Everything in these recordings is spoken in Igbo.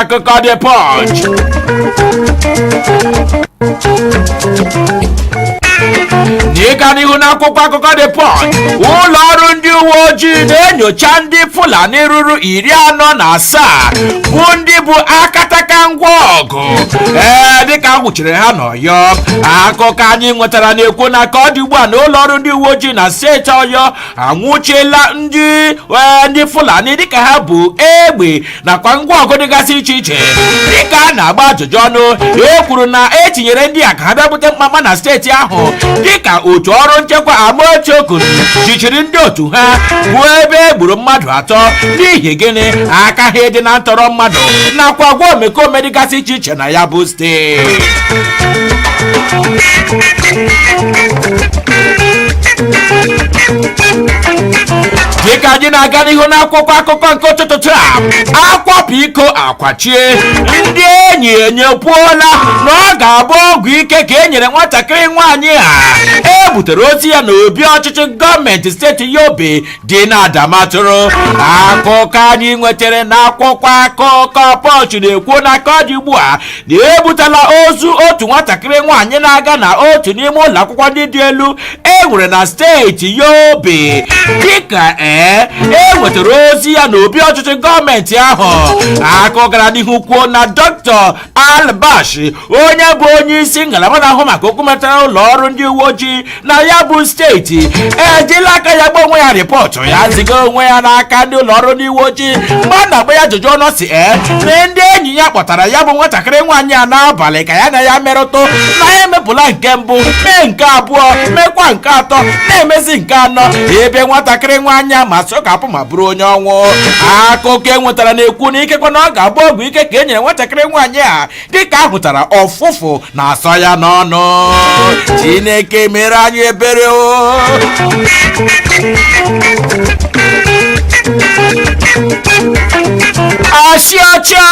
Akụkọ The Punch. N'ịga n'ihu n'akwụkwọ akụkọ The Punch, ụlọ ọrụ ndị uwe ojii na-enyocha ndị Fulani ruru 47 bụ ndị bu akataka ngwa ọgụ ee dịka a nwụchiri ha n'Ọyọ. Akụkọ anyị nwetara na-ekwu na ka ọ dị ugbu a na ụlọ ọrụ ndị uwe ojii na steeti Ọyọ anwụchiela ndị Fulani dịka ha bu egbe nakwa ngwa ọgụ dịgasị iche iche. Dịka a na-agba ajụjụ ọnụ, e kwuru na e tinyere ndị a ka ha bịa bute mkpamkpa na steeti ahụ, dịka otu ọrụ nchekwa Amotekun jichiri ndị otu ha bụ ebe e gburu mmadụ atọ n'ihi gịnị? Aka ha dị na ntọrọ mmadụ nakwa agwa omekome dịgasị iche iche na ya bụ steeti. Dịka anyị na-aga n'ihu n'akwụkwọ akụkọ nke ụtụtụ taa, akwapụ iko akwachie, ndị enyi enyekwuola na ọ ga-abụ ọgwụ ike ka e nyere nwatakịrị nwaanyị a e butere ozu ya n'obi ọchịchị gọọmenti steeti Yobe dị na Damaturu. Akụkọ anyị nwetara n'akwụkwọ akụkọ Punch na-ekwu na ka ọ dị ugbu a na ebutela ozu otu nwatakịrị nwaanyị na-aga na otu n'ime ụlọ akwụkwọ ndị dị elu e nwere na steeti Yobe, dịka ee e nwetara ozu ya n'obi ọchịchị gọọmenti ahụ. Akụkọ gara n'ihu kwuo na Dr. Albash, onye bụ onye isi ngalaba na-ahụ maka okwu metụtara ụlọ ọrụ ndị uwe ojii na ya bụ steeti, ejila aka ya gba onwe ya rịpọtụ ya ziga onwe ya n'aka ndị ụlọ ọrụ ndị uwe ojii. Mgbe a na-agba ya ajụjụ ọnụ, sị ee na ndị enyi ya kpọtara ya bụ nwatakịrị nwaanyị a n'abalị ka ya na ya merụtụ, na ya emepụla nke mbụ, mee nke abụọ, mekwa nke atọ, na-emezi nke anọ, ebe nwatakịrị nwaanyị a ma sokapụ ma bụrụ onye ọnwụ. Akụkọ e nwetara na-ekwu na ikekwe na ọ ga-abụ ọgwụ ike ka e nyere nwatakịrị nwaanyị a, dịka a hụtara ọfụfụ na-asọ ya n'ọnụ. Chineke mere anyị ebere o. Asị ọcha,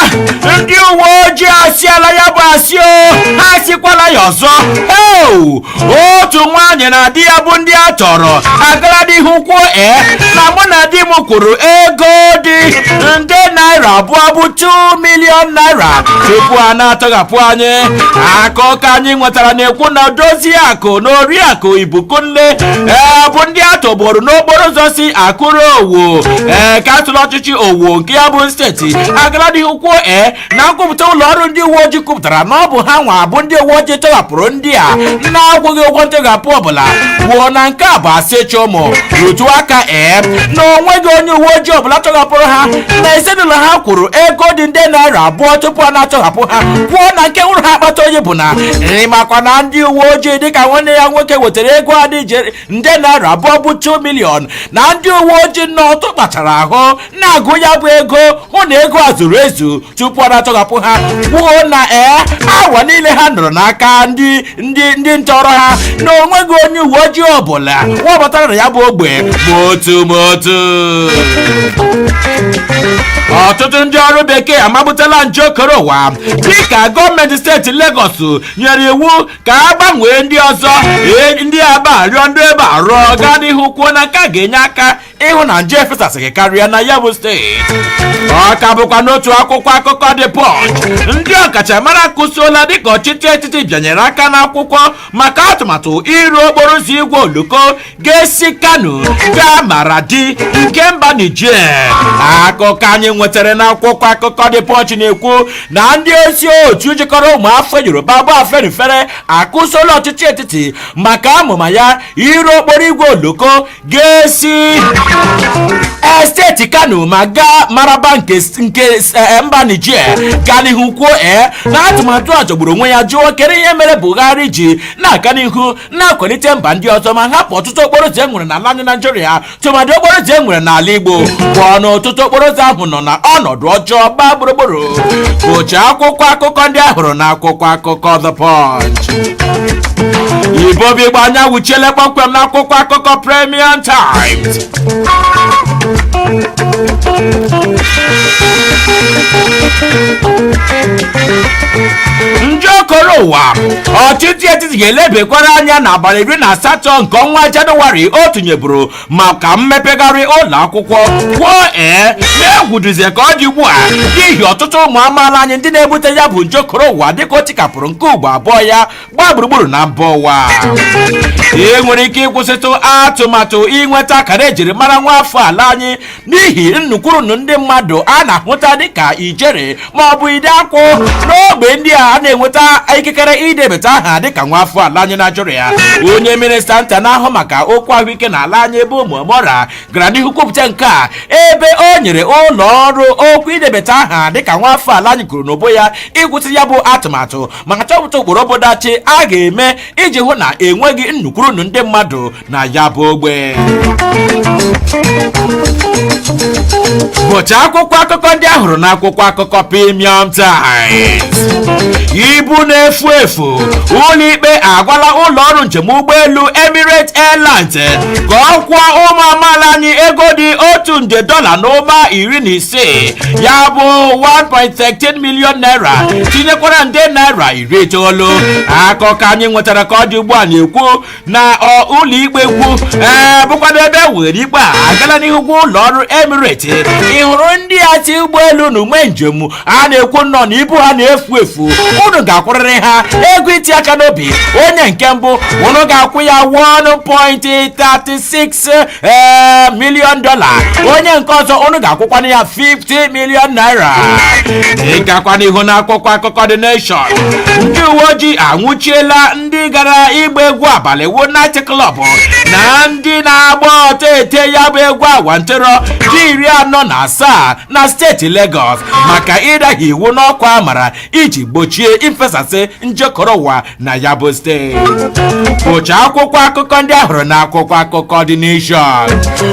ndị uwe ojii asịala ya bụ asị o, ha asịkwala ya ọzọ. Eo, otu nwaanyị na di ya bụ ndị a tọrọ agala n'ihu kwuo ee na mụ na di m kwụrụ ego dị nde naira abụọ bụ 2 million naira tupu a na-atọghapụ anyị. Akụkọ anyị nwetara na-ekwu na Odoziakụ na Oriakụ Ibukunle ee bụ ndị a tọgburu n'okporo ụzọ si Akure Owo ee kansụl ọchịchị Owo nke ya bụ steeti agala n'ihu kwuo ee na nkwupụta ụlọ ọrụ ndị uwe ojii kwupụtara na ọ bụ ha nwa bụ ndị uwe ojii tọghapụrụ ndị a na-akwụghị ụgwọ ntọghapụ ọbụla, kwuo na nke a bụ asị chụmụ rutu aka ee na onweghị onye uwe ojii ọbụla tọghapụrụ ha, na ezinụlọ ha kwụrụ ego dị nde naira abụọ tupu a na-atọghapụ ha. Kwuo na nke nwụrụ ha akpata oyi bụ na ịmakwa na ndị uwe ojii dịka nwanne ya nwoke wetara ego a dị nde naira abụọ bụ 2 million, na ndị uwe ojii n'ọtụ kpachara ahụ na-agụ ya bụ ego hụ na ego a zuru ezu tupu ọ na-atọghapụ ha. Kwuo na ee awa niile ha nọrọ n'aka ndị ndị ndị ntọrọ ha na onweghị onye uwe ojii ọbụla wabatara na ya bụ ogbe ma otu ma otu. Ọtụtụ ndị ọrụ bekee amabutela nje okoro ụwa dịka gọọmenti steeti Lagos nyere iwu ka a gbanwee ndị ọzọ ndị ebe a rịọ ndị ebe a rụọ, gaa n'ihu kwuo na nke a ga-enye aka ịhụ na nje efesasịghị karịa na ya bụ steeti. Ọ ka bụkwa n'otu akwụkwọ akụkọ The Punch, ndị ọkachamara akụsuola dịka ọchịchị etiti bịanyere aka n'akwụkwọ maka atụmatụ ịrụ okporo ụzọ igwe oloko ga-esi Kano gaa Maradi nke mba Niger. Akụkọ anyị nwetara n'akwụkwọ akụkọ The Punch na-ekwu na ndị isi otu jikọrọ ụmụafọ Yoruba bụ Afenifere akụsola ọchịchị etiti maka amụma ya ịrụ okporo igwe oloko ga-esi steeti Kano ma gaa Maraba nke mba Niger. Gaa n'ihu kwuo ee na atụmatụ a jọgburu onwe ya, jụọ kedu ihe mere Buhari ji na-aga n'ihu na-akwalite mba ndị ọzọ ma hapụ ọtụtụ okporo ụzọ e nwere n'ala anyị Naijiria, tụmadị okporo ụzọ e nwere n'ala Igbo, pụọ na ọtụtụ okporo ụzọ ahụ nọ na ọnọdụ ọjọọ gbaa gburugburu. Gụchaa akwụkwọ akụkọ ndị ahụrụ na akwụkwọ akụkọ The Punch. Igbo bụ Igbo, anya wuchiele kpọmkwem n'akwụkwọ akụkọ Premium Times. Ndị okoro njekọrọ ụwa. Ọchịchị etiti ga-elebekwara anya n'abalị 18 nke ọnwa Jenụwarị o tinyeburu maka mmepegharị ụlọ akwụkwọ, kwuo ee na-egwuduzie ka ọ dị ugbu a n'ihi ọtụtụ ụmụ amaala anyị ndị na-ebute ya bụ njekọrọ ụwa, dịka o tikapụrụ nke ugbo abụọ ya gbaa gburugburu na mba ụwa. E nwere ike ịkwụsịtụ atụmatụ inweta akara ejiri mara nwa afọ ala anyị n'ihi nnukwurunu ndị mmadụ a na-ahụta dịka ijere ma ọ bụ ide akwụ n'ogbe ndị a na-enweta ikikere idebata aha dịka nwa afọ ala anyị na Naịjirịa. Onye minista nta na-ahụ maka okwu ahụike n'ala anyị bụ Umu Mora gara n'ihu kwupụta nke a ebe o nyere ụlọ ọrụ okwu idebata aha dịka nwa afọ ala anyị kwuru n'obo ya ịkwụsị ya bụ atụmatụ ma chọpụta ụkpụrụ obodachi a ga-eme iji hụ na enweghị nnukwurunu ndị mmadụ na ya bụ ogbe. Bụcha akwụkwọ akụkọ ndị ahụrụ n'akwụkwọ akụkọ Premium Times. Ibu na-efu efu, ụlọikpe agwala ụlọ ọrụ njem ụgbọelu Emirates Airlines ka ọ kwụọ ụmụ amaala anyị ego dị $1.15 nde, ya bụ 1.13 million naira, tinyekwara nde naira 90. Akụkọ anyị nwetara ka ọ dị ugbu a na-ekwu na ụlọikpe kwu ee bụkwado ebe e were ikpe a agala n'ihu gwa ụlọ ọrụ Emirates, ị hụrụ ndị a si ụgbọelu na ume njem a na-ekwu nnọọ na ibu ha na-efu efu, unu ga-akwụrịrị ha ego iti aka n'obi. Onye nke mbụ, unu ga-akwụ ya 1.36 million dollar. Onye nke ọzọ, unu ga-akwụkwana ya 50 million naira. Ịgakwa n'ihu n'akwụkwọ akụkọ The Nation, ndị uwe ojii anwụchiela ndị gara ịgba egwu abalị wu night club na ndị na-agba ọtọ ete ya bụ egwu awantịrọ dị 47 na steeti Lagos maka ịdaghị iwu n'ọkwa amara iji gbochie ifesasị njekọrọ ụwa na ya bụ steeti. Bụcha akwụkwọ akụkọ ndị ahụrụ na akwụkwọ akụkọ The Nation.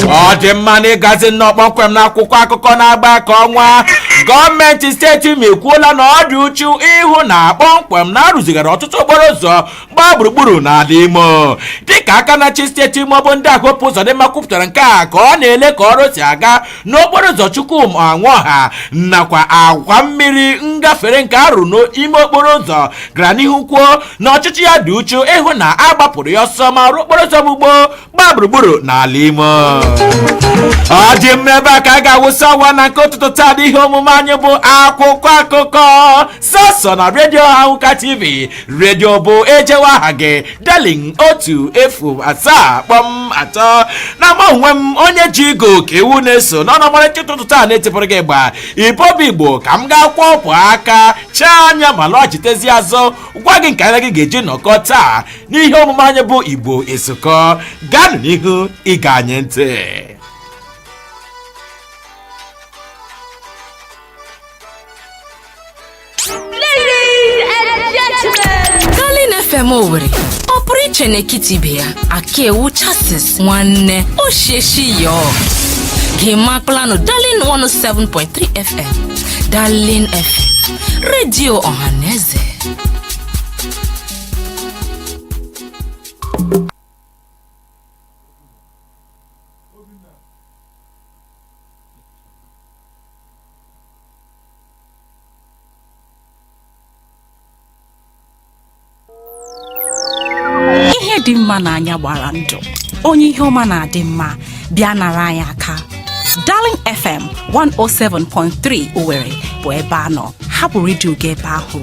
Ọ dị mma na ịgazi nnọọ kpọmkwem na akwụkwọ akụkọ na-agba ka ọnwa. Gọọmenti steeti Imo ekwuola na ọ dị uchu ịhụ na kpọmkwem na arụzigara ọtụtụ okporo ụzọ gbaa gburugburu n'ala Imo, dịka aka na-achị steeti Imo bụ ndị Hope Uzodimma kwupụtara nke a ka ọ na-ele ka ọrụ si aga n'okporo ụzọ Chukwuma Anwụọha nakwa akwa mmiri ngafere nke arụ n'ime okporo ụzọ. Gara n'ihu kwuo na ọchịchị ya dị uchu ịhụ na a gbapụrụ ya ọsọ ma rụọ okporo ụzọ gbugbo gbaa gburugburu n'ala Imo. Ọ dị mma, ebe a ka a ga-awụsa ọwa na nke ụtụtụ taa n'ihe omume anyị bụ akwụkwọ akụkọ, sọsọ na redio Ahụka TV, redio bụ ejewe aha gị, Darling 107.3. Na ma onwe m, onye ji igo ka ewu na-eso n'ọnụ ọmarịcha ụtụtụ taa na-etipụrụ gị gba ibobi Igbo, ka m gaa kwọpụ aka chaa anya ma lọghachitezi azụ gwa gị nke anya gị ga-eji nọkọ taa n'ihe omume anyị bụ Igbo Esokọ. Gaanụ n'ihu ịga anyị ntị. Ladies and gentlemen. Darling FM Owerri, ọ pụrụ iche n'etiti ibe ya, aka ewu chasis nwanne osieshi yo gị makplanụ. Darling 107.3 FM, Darling FM, redio ọhaneze. Ihe dị mma n'anya gbara ndụ, onye ihe ọma na-adị mma bịa nara anyị aka. Darling FM 107.3 Owerri bụ ebe a nọ. Hapụ redio gị ebe ahụ.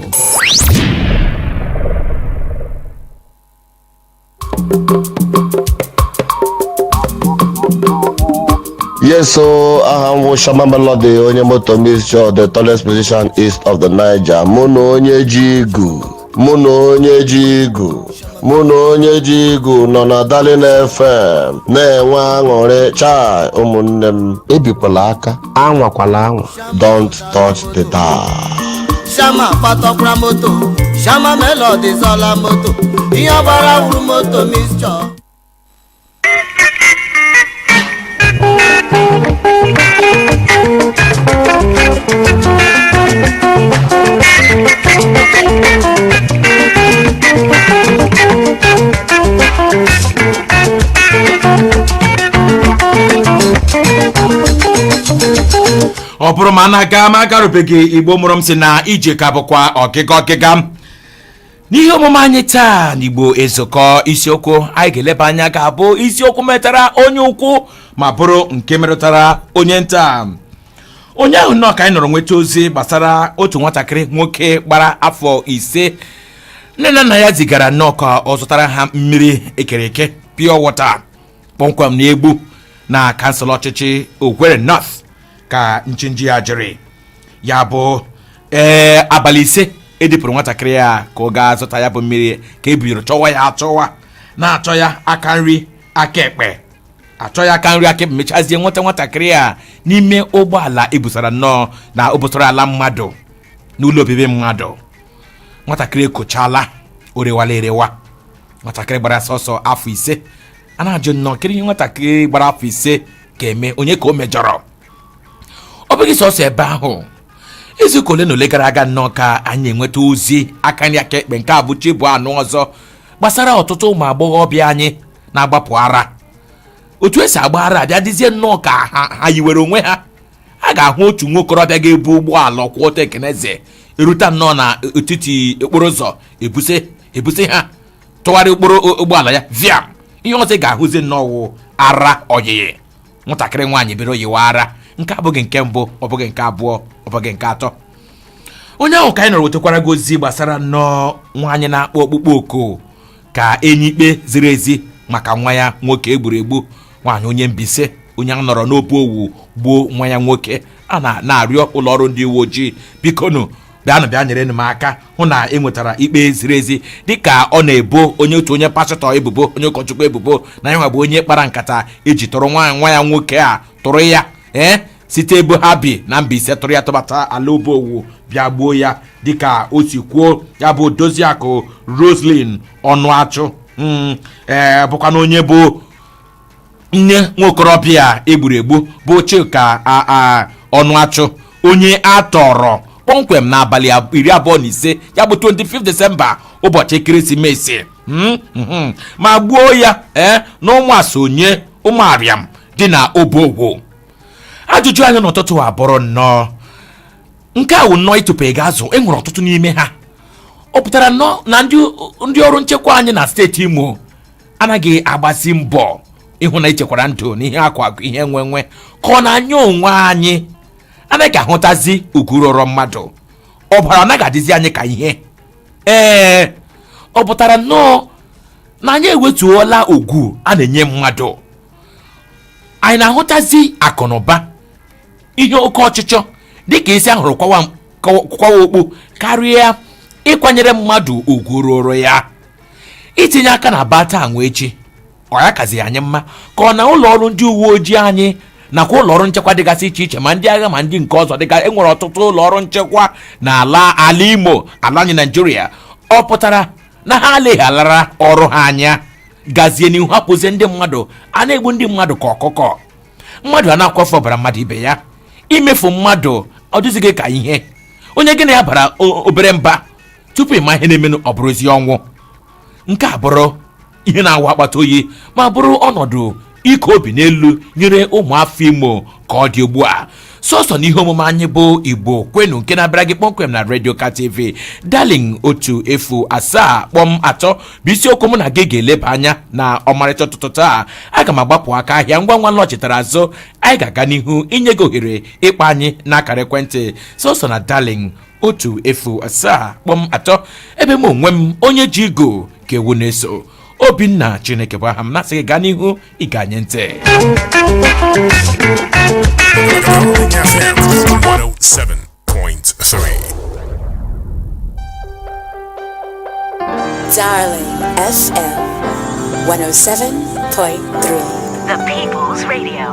Yes, so aha m bụ Shama Melody, onye moto mixture, the tallest musician east of the Niger. Mụ na onye ji igu, mụ na onye ji igu, mụ na onye ji igu nọ na Darling FM na-enwe aṅụrị. Chai, ụmụnne m, ebikwala aka, anwakwala anwa. Don't touch the dial. Shama kpatọkwara moto, Shama Melody zọla moto, ihe ọgbara wuru moto mixture. Ọ bụrụ ma na aga m agarubeghị, Igbo mụrụ m si na ije ka bụkwa ọgịga ọgịga. N'ihe omume anyị taa n'Igbo Ezukọ, isiokwu anyị ga-eleba anya ga-abụ isiokwu metara onye ukwu ma bụrụ nke metụtara onye nta. Ụnyaahụ nnọọ ka anyị nọrọ nweta ozi gbasara otu nwatakịrị nwoke gbara afọ 5, nne na nna ya zigara nnọọ ka ọ zụtara ha mmiri ekere eke, pure water, kpọmkwem na Egbu na kansụl ọchịchị Owerri North ka nchinji ya jiri ya bụ. Ee, abalị 5 edipụrụ nwatakịrị ya ka ọ gaa zụta ya bụ mmiri ka e bidoro chọwa ya achọwa, na-achọ ya aka nri aka ekpe, achọ ya aka nri aka ekpe, mechazie nweta nwatakịrị a n'ime ụgbọala ebusara nnọọ na obosara ala mmadụ n'ụlọ obibi mmadụ. Nwatakịrị ekochala, o rewala erewa. Nwatakịrị gbara sọsọ afọ 5. A na-ajụ nnọọ, kedu ihe nwatakịrị gbara afọ 5 ga-eme? Onye ka o mejọrọ? Ọ bụghị sọsọ ebe ahụ. Izuụka ole na ole gara aga nnọọ ka anyị enweta ozi aka nri aka ekpe, nke a bụ chi bụ anụ ọzọ, gbasara ọtụtụ ụmụ agbọghọbịa anyị na-agbapụ ara. Otu esi agba ara abịa dịzie nnọọ ka ha yiwere onwe ha. A ga-ahụ otu nwokorobịa ga-ebu ụgbọala ọkwụ ekeneze erute nnọọ na etiti okporo ụzọ, ebuse ebuse ha, tụgharị okporo ụgbọala ya viam. Ihe ọzọ ị ga-ahụzi nnọọ wụ ara ọyịyị. Nwatakịrị nwaanyị bere oyiwe ara. Nke abụghị nke mbụ, ọ bụghị nke abụọ, ọ bụghị nke atọ. Onye ahụ ka anyị nọrọ wetakwara gị ozi gbasara nnọọ nwaanyị na-akpọ okpukpe oku ka enye ikpe ziri ezi maka nwa ya nwoke egburu egbu. Nwaanyị onye Mbaise, onye a nọrọ n'obu owu gbuo nwa ya nwoke, a na-arịọ ụlọ ọrụ ndị uwe ojii, bikonu, bịanụ bịa nyere m aka hụ na e nwetara ikpe ziri ezi, dịka ọ na-ebo onye otu onye pastọ ebubo, onye ụkọchukwu ebubo na ya nwa bụ onye kpara nkata eji tụrụ nwa ya nwoke a, tụrụ ya ee site ebe ha bi na Mbaise, tụrụ ya tụbata ala Obowu bịa gbuo ya. Dịka o si kwuo, ya bụ Doziakụ Roslyn Ọnụachụ, ee, bụkwa na onye bụ nne nwokorobịa egburu egbu bụ Chika Ọnụachụ, onye a tọrọ kpọmkwem n'abalị 25, ya bụ 25 Disemba, ụbọchị ekeresimesi, ma gbuo ya ee na Ụmụasonye Ụmụarịam dị na Obogwo. Ajụjụ anyị n'ụtụtụ a bụrụ nnọọ nke a wụ nnọọ ịtụpụ ego azụ. E nwere ọtụtụ n'ime ha. Ọ pụtara nnọọ na ndị ọrụ nchekwa anyị na steeti Imo anaghị agbasi mbọ ịhụ na echekwara ndụ na ihe akwa akụ, ihe nwenwe, ka ọ na-anya onwe anyị anaghị ahụtazi ugwu rọrọ mmadụ, ọbara anaghị adịzi anyị ka ihe? Ee, ọ pụtara nnọọ na anyị ewetuola ugwu a na-enye mmadụ, anyị na-ahụtazi akụnụba, ihe oke ọchịchọ dịka isi ahụrụ kwawa okpu karịa ịkwanyere mmadụ ugwu ruoro ya. Itinye aka na ba taa nwe echi, ọ ya kazi anyị mma, ka ọ na ụlọ ọrụ ndị uwe ojii anyị nakwa ụlọ ọrụ nchekwa dịgasị iche iche, ma ndị agha ma ndị nke ọzọ, dịga enwere ọtụtụ ụlọ ọrụ nchekwa n'ala ala Imo, ala anyị Naijiria, ọ pụtara na ha aleghalara ọrụ ha anya, gazie n'ihu hapụzie ndị mmadụ a na-egbu ndị mmadụ ka ọkụkọ, mmadụ a na-akwafu ọbara mmadụ ibe ya, imefu mmadụ ọ dịzighị ka ihe onye gị na ya bara obere mba, tupu ịma ihe na-emenụ ọ bụrụzi ọnwụ. Nke a bụrụ ihe na-awa akpata oyi ma bụrụ ọnọdụ ike obi n'elu nyere ụmụafọ Imo ka ọ dị ugbu a. Sọsọ n'ihe omume anyị bụ Igbo Kwenu, nke na-abịara gị kpọmkwem na Radio Ka TV Darling 107.3, bụ isiokwu mụ na gị ga-eleba anya na ọmarịcha ụtụtụ taa. Aga m agbapụ aka ahịa ngwa ngwa, lọchitara azụ, anyị ga-aga n'ihu inye gị ohere ịkpọ anyị n'akara ekwentị sọsọ na Darling 107.3, ebe m onwe m, onye ji igo ka ewu na-eso, Obinna Chineke bụ aha m, na-asị gị gaa n'ihu ịga anyị ntị. FM 107.3. Darling FM 107.3. The People's Radio.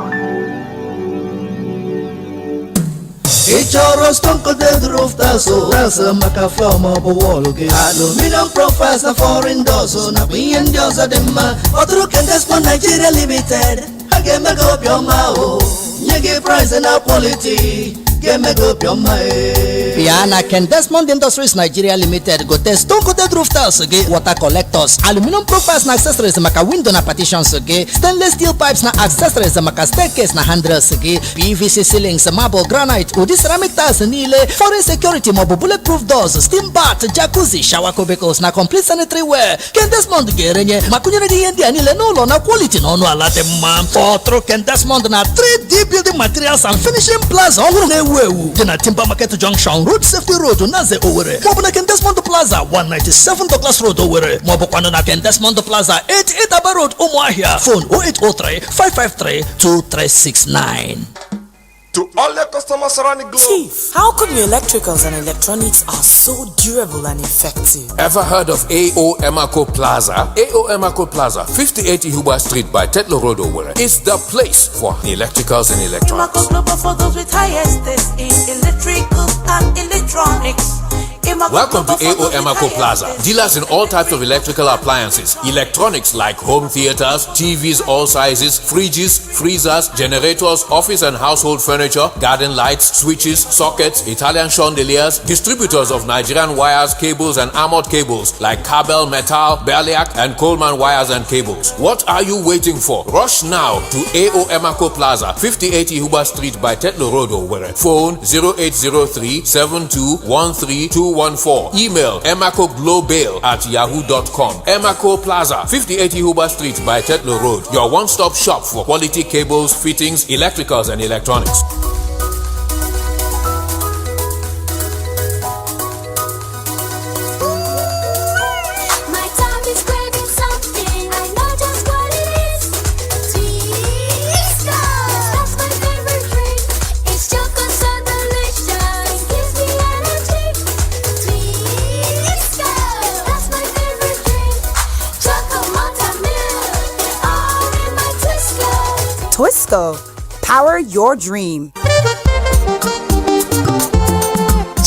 Ị chọrọ stone coated roof tiles, tiles maka floor ma ọ bụ wall gị, aluminium profiles na foreign doors nakwa ihe ndị ọzọ dị mma, kpọtụrụ Kendesco Nigeria Limited. Ha ga-eme gị obiọma o nye gị price na quality. Ga-eme gị obiọma ee. Bịa na Ken Desmond Industries Nigeria Limited gote stone coated roof tiles gị, water collectors, aluminum profiles na accessories maka window na partitions gị, stainless steel pipes na accessories maka staircase na handrails gị, PVC ceilings, marble, granite, ụdị ceramic tiles niile, foreign security maọbụ bulletproof doors, steam bath, jacuzzi, shower cubicles na complete sanitary ware. Ken Desmond ga-erenye ma kụnyere gị ihe ndị a niile n'ụlọ na quality na ọnụ ala dị mma. Kpọtụrụ Ken Desmond na 3D Building Materials and Finishing Plaza ọhụrụ na-ewu ewu dị na Timber Market Junction, Road Safety Road, Naze, Owerri, maọbụ na Ken Desmond Plaza, 197 Douglas Road, Owerri, maọbụkwanụ na Ken Desmond Plaza, 88 Aba Road, Ụmụahịa. Phone 0803 553 2369. To all your customers around the globe. Chief, how come your electricals and electronics are so durable and effective? Ever heard of AO Emako Plaza? AO Emako Plaza, 58 Ihuba Street by Tetlow Road, Owerri, is the place for electricals and electronics. Emaco Global for those with highest taste in electrical and electronics. Emaco Welcome to Global for AO those with Emako highest Plaza. taste. Dealers in all types of electrical appliances, electronics like home theaters, TVs all sizes, fridges, freezers, generators, office and household furniture, garden lights, switches, sockets, Italian chandeliers, distributors of Nigerian wires, cables and armored cables like Kabel Metal, Berliak and Coleman wires and cables. What are you waiting for? Rush now to AO Emako Plaza, 58 Ihuba Street by Tetlow Road, Owerri. Phone 0803 7213 214. Email emacoglobal at yahoo.com. Emaco Plaza, 58 Ihuba Street by Tetlow Road. Your one-stop shop for quality cables, fittings, electricals and electronics. My tummy's craving something. I know just what it is. Twisco. That's my favorite drink. It's chocolate so delicious. It gives me energy. Twisco. That's my favorite drink. Chocolate malted milk. All in my Twisco. Twisco, power your dream.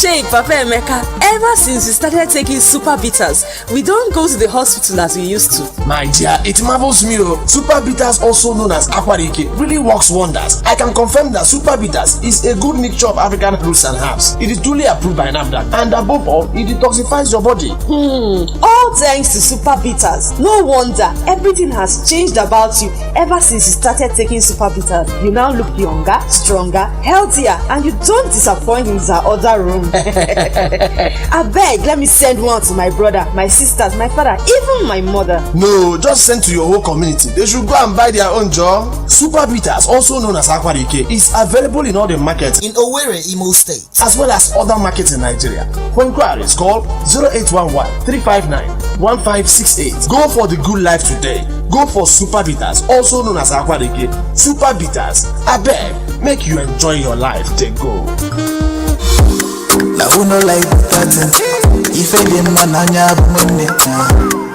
Chey, Papa Emeka, ever since you started taking Super Bitters, we don't go to the hospital as we used to. My dear, it marvels me. Oh. Super Bitters, also known as Aquarike, really works wonders. I can confirm that Super Bitters is a good mixture of African roots and herbs. It is duly approved by NAFDAC, and above all, it detoxifies your body. All thanks to Super Bitters. No wonder everything has changed about you ever since you started taking Super Bitters. You now look younger, stronger, healthier, and you don't disappoint in the other room. Abeg, let me send one to my brother, my sisters, my father, even my mother. No, just send to your whole community. They should go and buy their own job. Super Bitters, also known as Aquarike, is available in all the markets in Owerri, Imo State, as well as other markets in Nigeria. For inquiries, call 0811 359 1568. Go for the good life today. Go for Super Bitters, also known as Aquarike. Super Bitters, abeg, make you enjoy your life. They go. Na who no like better thing? Ife dị mma n'anya bụ nwanne.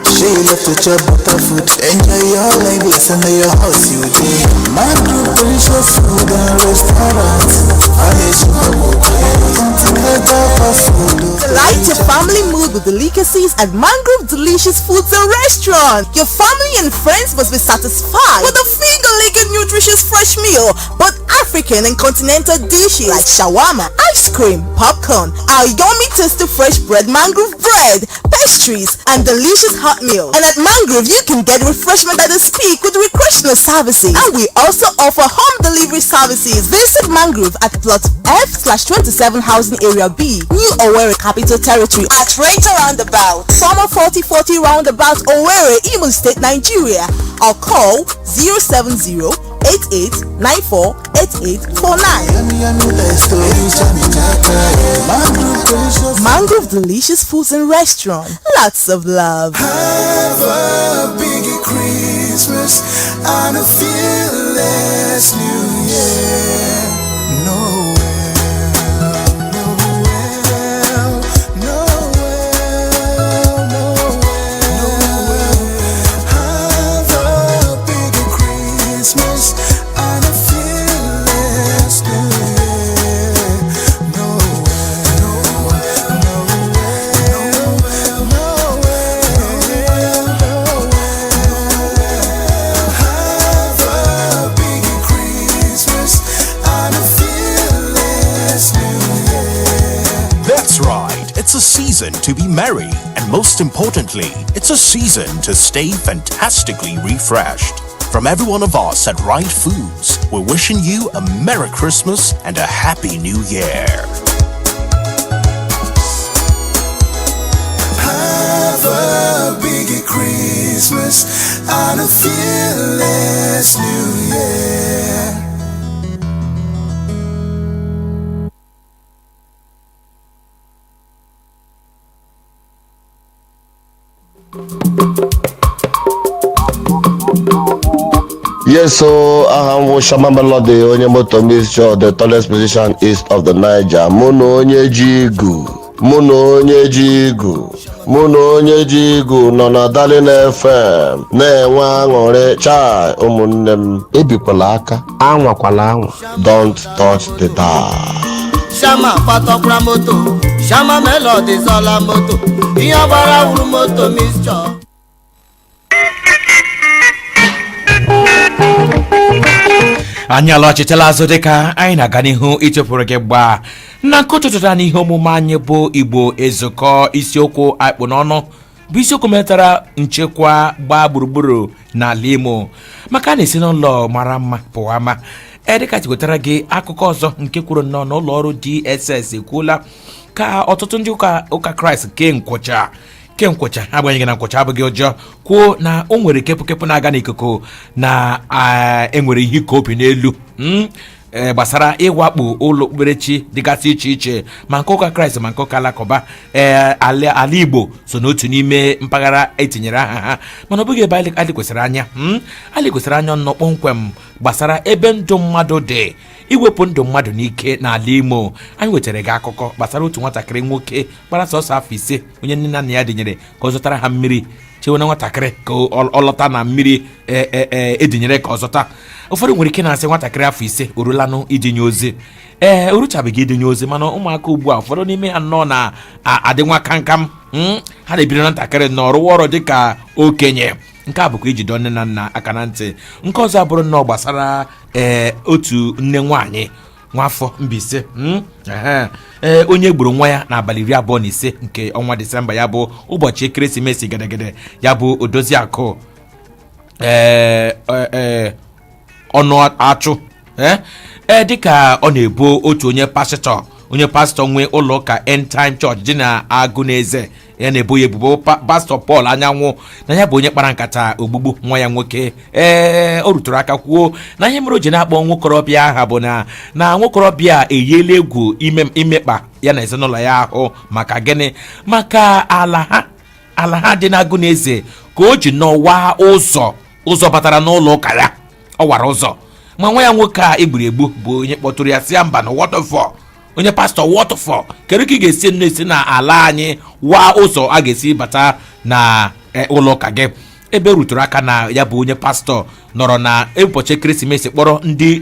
Shey you love to chop better food. Enjoy your life, blessing na your house you dey. Man Group delicious food and restaurant. A na-echukwa Continental fast food. Delight your family mood with delicacies at Mangrove Delicious Foods and Restaurant. Your family and friends must be satisfied with a finger-licking nutritious fresh meal, both African and continental dishes like shawarma, ice cream, popcorn, our yummy tasty fresh bread, mangrove bread, pastries, and delicious hot meal. And at Mangrove, you can get refreshment at the speak with recreational services. And we also offer home delivery services. Visit Mangrove at plot F/27 Housing Area B, New Owerri Capital Territory at Rachel Roundabout, Former 4040 Roundabout, Owerri, Imo State, Nigeria, or call 070 8894 8849. Mangrove Delicious Foods and Restaurant. Lots of love. Have a big Christmas and a fearless New Year. Noel, Noel, Noel, Noel. Have a big Christmas and a fearless New Year. Noel, Noel, Noel, Noel, Noel. Have a big Christmas. It's a season to be merry, and most importantly, it's a season to stay fantastically refreshed. From every one of us at Right Foods, we're wishing you a Merry Christmas and a Happy New Year. Have a big Christmas and a fearless New Year. Yes, so aha m bụ Shama Melody, onye moto mixture, the tallest musician east of the Niger. Mụ na onye ji igu, mụ na onye ji igu, mụ na onye ji igu nọ na Darling FM na-enwe aṅụrị. Chai, ụmụnne m, ebikwala aka, anwakwala anwa. Don't touch the dial. Shama kpatọkwara moto, Shama Melody zọla moto, ihe ọgbara wuru moto mixture. Anyị alọghachitela azụ dịka anyị na-aga n'ihu ịtụpụrụ gị gbaa na nke ụtụtụ taa n'ihe omume anyị bụ Igbo Ezukọ. Isiokwu akpụ n'ọnụ bụ isiokwu metara nchekwa gbaa gburugburu n'ala Imo, maka a na-esi n'ụlọ mara mma pụwa ama. Dịka tiwetara gị akụkọ ọzọ nke kwuru nnọọ na ụlọ ọrụ DSS ekwuola ka ọtụtụ ndị ụka Kraịst ke nkwụcha ke nkwụcha, agbanyeghị na nkwụcha abụghị ụjọ, kwuo na o nwere kepụkepụ na-aga n'ikuku na enwere ihe ike obi n'elu gbasara ịwakpo ụlọ okpukperechi dịgasị iche iche, ma nke ụka Kraịst ma nke ụka Alakụba. Ee, ala Igbo so n'otu n'ime mpaghara etinyere aha ha, mana ọ bụghị ebe anyị kwesịrị anya. Anyị kwesịrị anya nnọọ kpọmkwem gbasara ebe ndụ mmadụ dị, iwepụ ndụ mmadụ n'ike n'ala Imo. Anyị wetara gị akụkọ gbasara otu nwatakịrị nwoke gbara sọsọ afọ 5, onye nne na nna ya dịnyere ka ọ zụtara ha mmiri, chewe na nwatakịrị ka ọ lọta na mmiri edinyere ka ọ zụta. Ụfọdụ nwere ike na-asị nwatakịrị afọ 5 orulanụ idinye ozi. Ee, o ruchabeghị idinye ozi, mana ụmụaka ugbu a ụfọdụ n'ime ha nnọọ na-adị nwa kamkam, ha na-ebido na ntakịrị nnọọ rụwa ọrụ dịka okenye. Nke a bụkwa ijide nne na nna aka na ntị. Nke ọzọ abụrụ nnọọ gbasara ee otu nne nwaanyị nwafọ Mbaise, ee onye gburu nwa ya n'abalị 25 nke ọnwa Disemba, ya bụ ụbọchị ekeresimesi gedegede, ya bụ Odoziakụ ee ọnụ achụ ee dịka ọ na-ebo otu onye pastọ nwe ụlọ ụka End Time Church dị na Agụneze, ya na-ebo ya ebubo, pastọ Paul Anyanwụ, na ya bụ onye kpara nkata ogbugbu nwa ya nwoke. Ee, o ruturu aka kwuo na ihe mere o ji na-akpọ nwokorobịa aha bụ na nwokorobịa eyiela egwu imekpa ya na ezinụlọ ya ahụ. Maka gịnị? Maka ala ha dị n'Agụneze ka o ji nọwa ụzọ batara n'ụlọ ụka ya, ọ wara ụzọ. Ma nwa ya nwoke a egburu egbu bụ onye kpọtụrụ ya si ya mba na waterfall, onye pastọ waterfall, kedu ka ị ga-esi na-esi na ala anyị waa ụzọ a ga-esi bata na ụlọ ụka gị? Ebe ruturu aka na ya bụ onye pastọ nọrọ na ụbọchị ekeresimesi kpọrọ ndị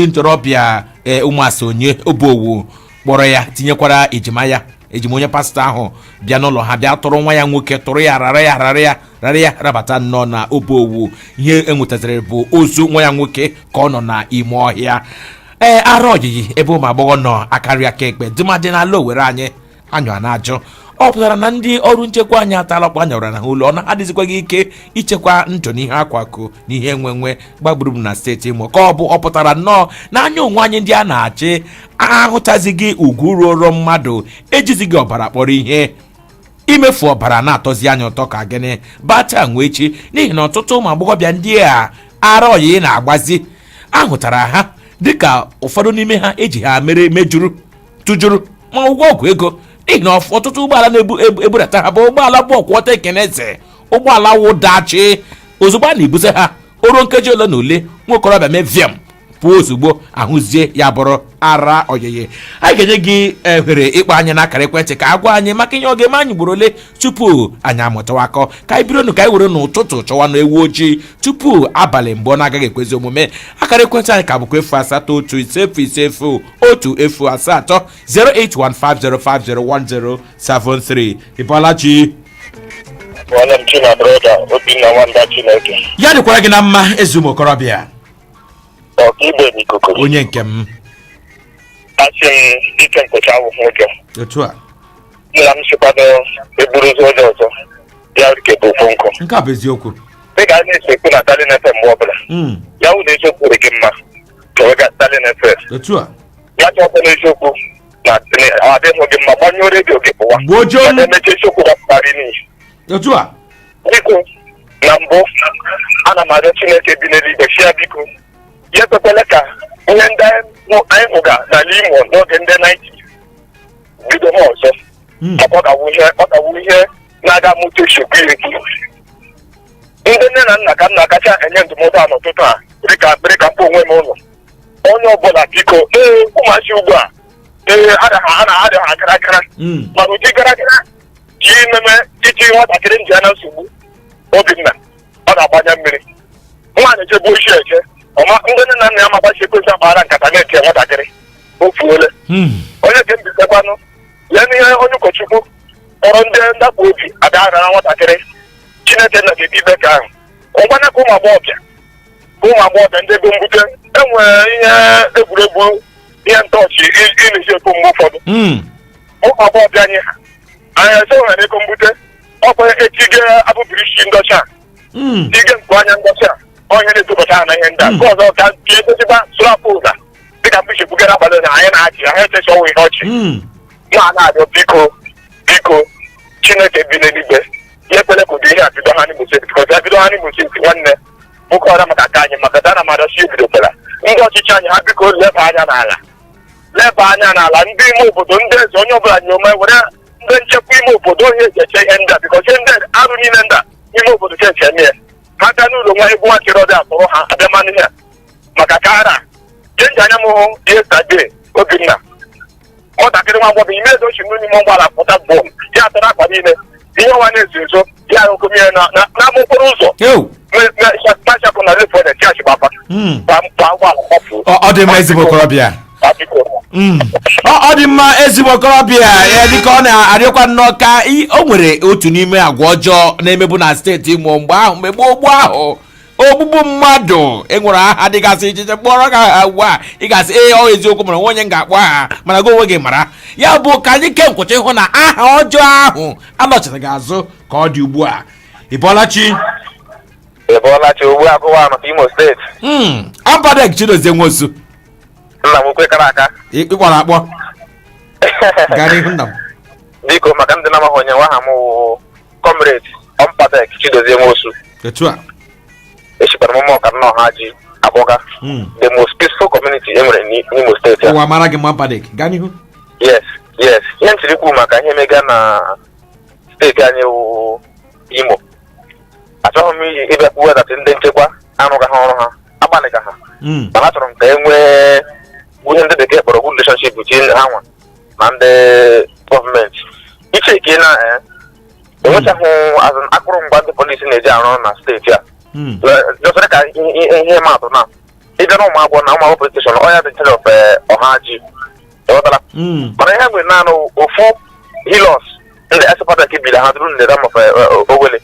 ntorobịa ụmụasonye obowu kpọrọ ya, tinyekwara ejima ya, ejima onye pastọ ahụ bịa n'ụlọ ha bịa tụrụ nwa ya nwoke, tụrụ ya rara ya rabata nnọọ na obowu. Ihe enwetaziri bụ ozu nwa ya nwoke ka ọ nọ n'ime ọhịa. Ee, ara ọjịjị ebe ụmụ agbọghọ nọ akarịa aka ekpe dịmadị n'ala Owere anyị anyụ a na-ajụ. Ọ pụtara na ndị ọrụ nchekwa anyị atala ọkpa anyara na ha ụlọ, ọ na-adịzikwaghị ike ichekwa ndụ n'ihe akwakọ na ihe enwenwe gbagburu na steeti Imo, ka ọ bụ ọ pụtara nnọọ na anya onwe anyị ndị a na-achị ahụtazighị ugwu ruoro mmadụ, ejizighị ọbara kpọrọ ihe, imefu ọbara na-atọzi anya ụtọ ka gịnị bata nwee echi, n'ihi na ọtụtụ ụmụ agbọghọbịa ndị a ara ọyị na-agbazi ahụtara ha dịka ụfọdụ n'ime ha eji ha mere mejuru tụjuru ma ụgwọ ọgwụ ego, n'ihi na ọtụtụ ụgbọala na-ebudata ha bụ ụgbọala bụ ọkwọta ekeneze, ụgbọala wụdachi ozugbo a na-ebuse ha o ruo nkeji ole na ole nwokorobịa meviam pụọ ozugbo ahụzie ya bụrụ ara ọyịyị. Anyị ga-enye gị ohere ịkpọ anyị n'akara ekwentị ka a gwa anyị maka ihe ọ ga-eme anyị ugboro ole tupu anyị amụtawa akọ, ka anyị bidonu ka anyị were n'ụtụtụ chọwa na ewu ojii tupu abalị mgbe ọ na-agaghị ekwezi omume. Akara ekwentị anyị ka bụkwa 081 5 5 0 1 0 7 3 08150501073. Ịbọlachi ya dịkwara gị na mma ezi ụmụ okorobịa, onye nke m. Asị m ike nkwụcha awụghị ụjọ. Otu a. Nna m sikwado eburu ụzọ ụjọ ọzọ ya ka bụ okwu nkụ. Nke a bụ eziokwu. Dịka anyị na-esi ekwu na Darling FM mgbe ọbụla, ya wụ na eziokwu dị gị mma, chọrọ Darling FM. Otu a. Ya chọkwa n'eziokwu na adịghị gị mma, gbanyụọ redio gị pụwa. Gbojuo m. Emechi eziokwu gbapụtara n'iyi. Otu a. Biko, na mbụ ana m arịọ Chineke bi n'eluigwe si ya biko ya ekwekwele ka ihe ndị anyị hụga n'ala Imo n'oge ndị 90 bido ha ọzọ, maka ọ ga-awụ ihe na-aga mụta nsogbu ekwu. Ndị nne na nna ka m na-akacha enye ndụmọdụ a n'ụtụtụ a, dịka mkpa onwe m ụlọ onye ọbụla, biko, ee, ụmụazị ugbu a, ee, a na-adị ha gara gara, mana ụdị gara gara ji ememe iji nwatakịrị nji ya na nsogbu. Obinna, ọ na-agbanye mmiri nwaanyị jegbuo isi eje ọma. Ndị nne na nna ya magbachi ekwesị akpaghara nkata na-eke nwatakịrị ofuole onye nke mbisekwanụ lee n'ihe onye ụkọchukwu kpọrọ ndị ndakpo obi abịa rara nwatakịrị. Chineke nna ga-ebi ibe ka ahụ ngwana ka ụmụ agbọghọbịa ndị ego mbute enwere ihe egwuregwu, ihe ntọọchị ịlụzi ekwu mgbe ụfọdụ ụmụ agbọghọbịa anyị ha anyị ese nwere ego mbute ọkwa etige abụbirishi ndọcha, tige mkpu anya ndọcha, onye na-etobata ha na ihe ndị a nke ọzọ ka egoziba sụrapụ ụza dịka mkpichi bugara abalị na anyị na-achị anyị echecha ọnwụ ihe ọchị na na-arịọ biko biko Chineke bi n'eluigwe ya ekwele ka ụdị ihe a bido ha n'Imo steeti, bikọz ya bido ha n'Imo steeti, nwanne nwoke ọra maka aka anyị, maka dana madachi ebidokwara ndị ọchịchị anyị ha biko leba anya n'ala, leba anya n'ala ndị ime obodo, ndị eze, onye ọbụla nye ome were ndị nchekwa ime obodo onye eji eche ihe ndị a, bikọz ihe ndị arụ niile ndị a ime obodo ka eche eme ha bịa n'ụlọ nwa egwu nwakịrị ọbịa atụrụ ha abịa manụ ihe maka ka ara chenji anya m hụ yesterday. Obinna, nwatakịrị nwa agbọghọ ime ezo ochi n'ime ụgbọala pụta bọm ya atara akwa niile ihe ọnwa na-ezo ezo ya okomie n'ama okporo ụzọ kpachapụ na lefọ na chachi gbapa ụgbọala kpọpụ. Ọ dị mma, ezigbo okorobịa. Ọ dị mma, ezigbo okorobịa ya, dịka ọ na-arịọkwa nnọọ ka o nwere otu n'ime agwa ọjọọ na-emebu na steeti Imo mgbe ahụ, mgbe gboo gboo ahụ, ogbugbu mmadụ. Enwere aha dịgasị iche iche kpọrọ gị aha ugbu a, ị ga-asị ee, ọ eziokwu, mana onye m ga-akpọ aha mana gị onwe gị mara ya bụ ka anyị kee nkwụcha ịhụ na aha ọjọọ ahụ anọchiri gị azụ ka ọ dị ugbu a. Ị bọọla chi? Ị bọọla chi. Ugbu a gụwa maka Imo steeti. Abadek Chidozie Nwosu. Nna m ukwe kara aka. Ị kpọrọ akpọ, gaa n'ihu nna m. Biko, maka ndị na-amaghị onye nwa ha m wụ Comrade Ompadek Chidozie Nwosu. Etu a. Echikwara m ụmụọka nnọọ ha ji abụga the most peaceful community e nwere n'Imo steeti a. Ụwa mara gị mma, Mpadek, gaa n'ihu. Yes, yes, ihe m chiri ikwu maka ihe mega na steeti anyị wụ Imo, achọghị m ịbịa kwuwe that ndị nchekwa arụghị ha ọrụ ha, agbalịga ha, mana achọrọ m ka e nwee ihe ndị bekee kpọrọ good relationship between ha nwa na ndị gọọmenti icheke na enwechaghị akụrụngwa ndị polisi na-eji arụ ọrụ na steeti a. Jọsịrị ka ihe maatụ na ịbịa na ụmụ akwụkwọ na ụmụ akwụkwọ police station, ọya dị charge of Ọhaji, ịghọtala? Mana ihe nwere naanị ofu Hilux ndị Espadek biri ha duru ndịda of Owele,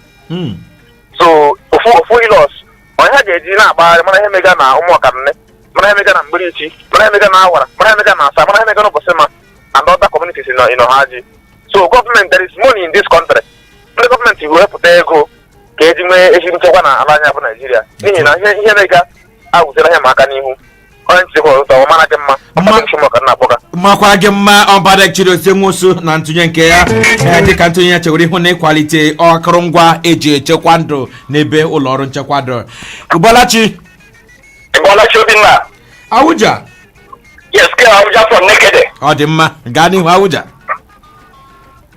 so ofu Hilux onye ha ga-eji na-agbagharị mana ihe mega na ụmụọkanne, mana ihe mega na Mgbirichi, mana ihe mega na Awara, mana ihe mega na Asa, mana ihe mega na Ụbọchịma and other communities in Ọhaji. So government, there is money in this country. Ndị gọọmenti wepụta ego ka eji nwee ezi nchekwa na ala anyị bụ Naijiria, n'ihi na ihe mega awụzira ihe ma aka n'ihu onye nchekwa ụtọ ọ mara gị mma. Makwara gị mma, Ọbadek Chidozie Nwosu na ntụnye nke ya, dịka ntụnye ya chewere ihu na ịkwalite akụrụngwa eji echekwa ndụ n'ebe ụlọ ọrụ nchekwa ndụ. Ụbọlachi. Ụbọlachi, Obinna. Awụja. Yes, ke Awụja from Nekede. Ọ dị mma, gaa n'ihu, Awụja.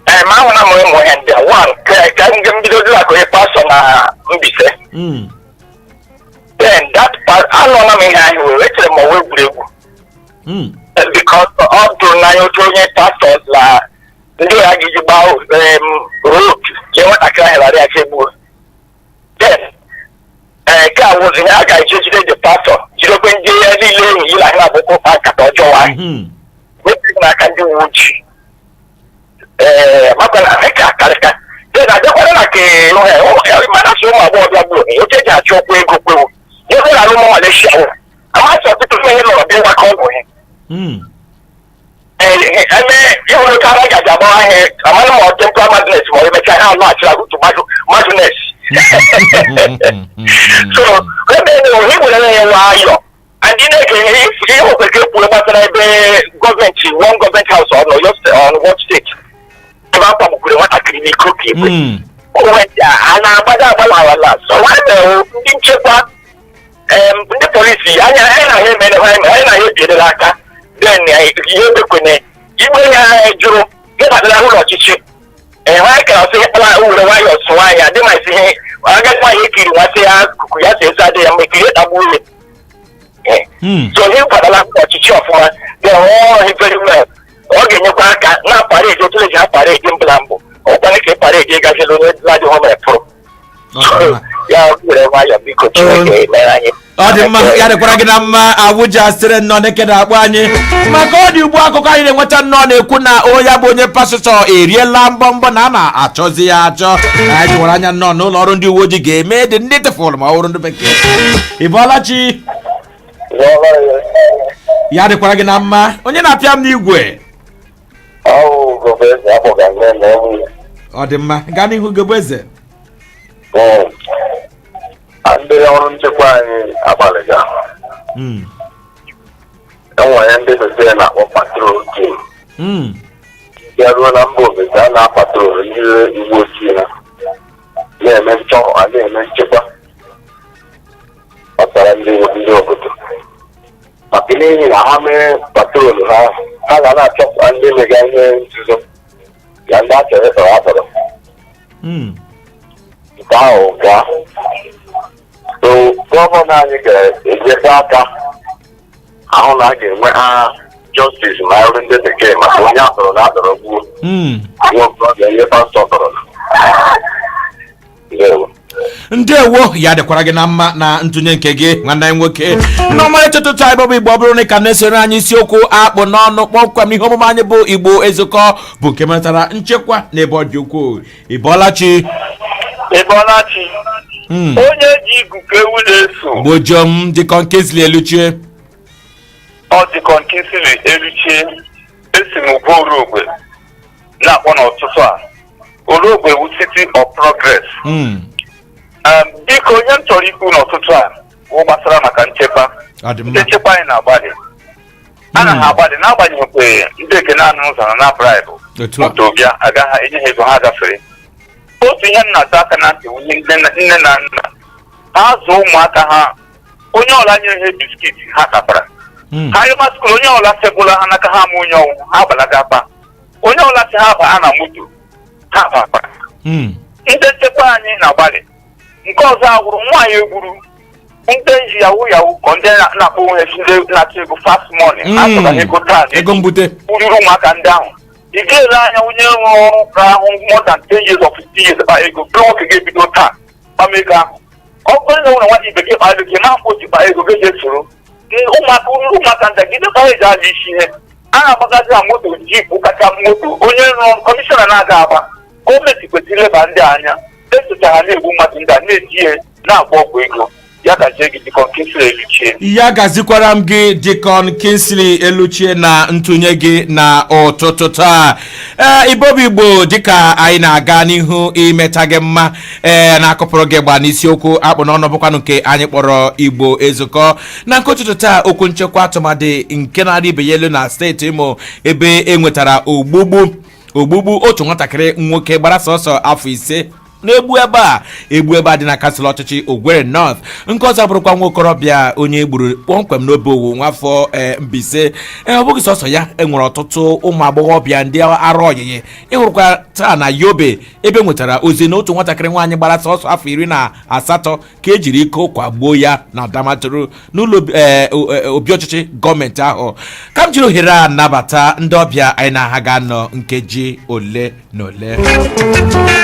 Ee, ma ahụ na m ịmụ ihe ndị a one ka m bido dị ka onye pastọ na Mbaise. Then that part anụọla m ihe ahụ wee echere m ọwa egwuregwu, because ọ dụrụ n'anya otu onye pastọ na ndị ya ga-eji gbaa rope jee nwatakịrị ahụ ghara ya chegbuo. Then ee, nke a wụzi ihe a ga-eji jide the pastọ, jidekwe ndị ya niile enyi yi na ha agbụkwọ kpa nkata ọjọọ ahụ wepụrụ n'aka ndị uwe ojii. Ee, maka na ka karịka then abịakwara na ke mana sị ụmụ agbọghọbịa gburu oche eji achụ ọkwa ego kwewu ihe na alụ ụmụ Malaysia wụ amasị ọtụtụ ihe nọrọ bịa nwaka ọgwụ ya. Eme ịhụrụ ka ara gaji agbawa ihe, amara ma ọ temporal madness ma ọ emechaa ha alọghachila to madness. So ebe na ihe were ya nwayọ and ị na-ege ihe ihe okweke kwuru gbasara ebe gọọmenti, one government house ọ nọ on what state, ebe a kwagbukwuru nwatakịrị n'iko ka igwe gọọmenti a na-agbada agbala ala. So nwanne, ndị nchekwa, ndị polisi anya anyị na ha emere ha, anyị na ha ebiedela aka. Then ihe emekwene igbe ya jụrụ ịbatara ụlọ ọchịchị ee nwaanyị kara ọsị kpara were nwayọọ sụwa ya dị ma isi ihe agadi nwaanyị ekiri nwasị ya akụkụ ya si esi adị ya mma ekiri ịtagbu uhe. So ihe kwadala ọchịchị ọfụma, then rụọ ọrụ very well, ọ ga-enyekwa aka na parade otu eji ha parade mbụ na mbụ ọkwana ka parade gazila onye na-adịghị mere pụrụ ya were nwayọọ. Biko, Chineke mere anyị. Ọ dị mma, ya dịkwara gị na mma. Abuja sịrị nnọọ n'eke na-akpọ anyị maka ọ dị ugbu. Akụkọ anyị na-enweta nnọọ na-ekwu na onye bụ onye pastọ eriela mbọmbọ na a na-achọzi ya achọ. Anyị nwere anya nnọọ n'ụlọ ọrụ ndị uwe ojii ga-eme dị ndị tefụrụ ma ọ bụrụ ndị bekee. Ị bọọla chi, ya dịkwara gị na mma. Onye na-apịa m n'igwe? Ọ dị mma, gaa n'ihu, Gobo Eze. Ndị ọrụ nchekwa anyị agbalịga. Enwere ndị bekee na-akpọ patrol team. Bịaruo na mba ofesi, a na-apatrol ndị uwe ojii, ha na-eme nchọ, a na-eme nchekwa gbasara ndị obodo, maka n'ihi na ha mee patrol ha, ha ga na-achọpụta ndị mega ihe nzuzo ya, ndị a chọrọ ịtọrọ atọrọ. Nke ahụ gaa, so gọvanọ anyị ga-enyekwa aka ahụ na a ga-enwe ha justice ma ọrụ ndị bekee maka onye atọrọ na atọrọ gbuo nwa okorobịa, ihe pastọ tọrọ. Ndewo. Ndewo, ya dịkwara gị na mma na ntụnye nke gị, nwanne anyị nwoke. N'ọmarịcha ụtụtụ anyị bụ Igbo, ọ bụrụ na ị ka na-esoro anyị, isiokwu akpụ n'ọnụ kpọmkwem ihe omume anyị bụ Igbo Ezukọ bụ nke metụtara nchekwa n'ebe ọ dị ukwuu. Ị bọọla chi? Ị bọọla chi. Onye ji igu ka ewu na-eso. Gbojom dịkọ nke zili eluchie. Ọ dịkọ nke siri eluchie. Esi m ugwu Orogwe na-akpọ n'ụtụtụ a. Orogwe wu City of Progress. Biko, onye m chọrọ ikwu n'ụtụtụ a bụ gbasara maka nchekwa. Ọ dị Ndị mma. nchekwa anyị na-agbalị, a na ha agbalị n'agbanyeghị kwe ndị ekene anụ ụzọ na na bribe. Otu a. Moto bịa, agaghị enye ha ego, ha gafere. Otu ihe m na-atọ aka na ntị wunye nne na nne na nna ha zụọ ụmụaka ha, onye ọla nyere ha biscuit ha tapara ha yọma school, onye ọla segwụla ha n'aka ha ama onye ọnwụ ha gbalaga akpa, onye ọla si ha baa na moto ha bakpara. Ndị nchekwa anyị na-agbalị. Nke ọzọ awụrụ nwaanyị egburu ndị nji yahoo yahoo ka ndị na-akpọ onwe ha ndị na-achọ ego fast money. Achọrọ ha ego taa. Ego mbute. Ruru ụmụaka ndị ahụ, ị ga-ele anya onye rụrụ ọrụ ga-ahụ more than 10 years or 15 years kpa ego bụrụ nwoke ga-ebido taa kpama ego ahụ. Ọ bụrụ na ụlọ nwa ibe gị kpa ego gị ma afọ otu kpa ego gị ga-esoro ụmụaka ruru ụmụaka ndị gị dịkwa eji aja isi ihe a na-agbagazi na moto jeep kacha moto onye rụrụ ọrụ kọmishọna na-aga agba. Gọọmenti kwesịrị ileba ndị a anya esocha ha na-egbu mmadụ, ndị a na-eji ihe na-agba ọgwụ ego. Ya gazie gị, dịkọ nke siri eluchie. Ya gazikwara m gị, Dikon Kingsley Eluchie, na ntụnye gị na ụtụtụ taa. Ee, Igbo bụ Igbo, dịka anyị na-aga n'ihu imeta gị mma, ee, na-akụpụrụ gị gba n'isiokwu akpụ n'ọnụ bụkwanụ nke anyị kpọrọ Igbo Ezukọ na nke ụtụtụ taa, okwu nchekwa atụmadị nke na-arị ibe ya elu na steeti Imo, ebe e nwetara ogbugbu otu nwatakịrị nwoke gbara sọsọ afọ 5 na-egbu ebe a egbu ebe a dị na kansụl ọchịchị Owerri North. Nke ọzọ bụrụkwa nwa okorobịa onye egburu kpọmkwem n'obe owu nwafọ ee Mbaise. Ee, ọ bụghị sọsọ ya, enwere ọtụtụ ụmụ agbọghọbịa ndị arụ ọyịyị ịhụrụkwa taa na Yobe, ebe nwetara ozi na otu nwatakịrị nwaanyị gbara sọsọ afọ 18 ka ejiri iko kwagbuo ya na Damaturu n'ụlọ ee obi ọchịchị gọọmenti ahụ. Ka m jiri ohere a nabata ndị ọbịa anyị na ha ga-anọ nkeji ole na ole.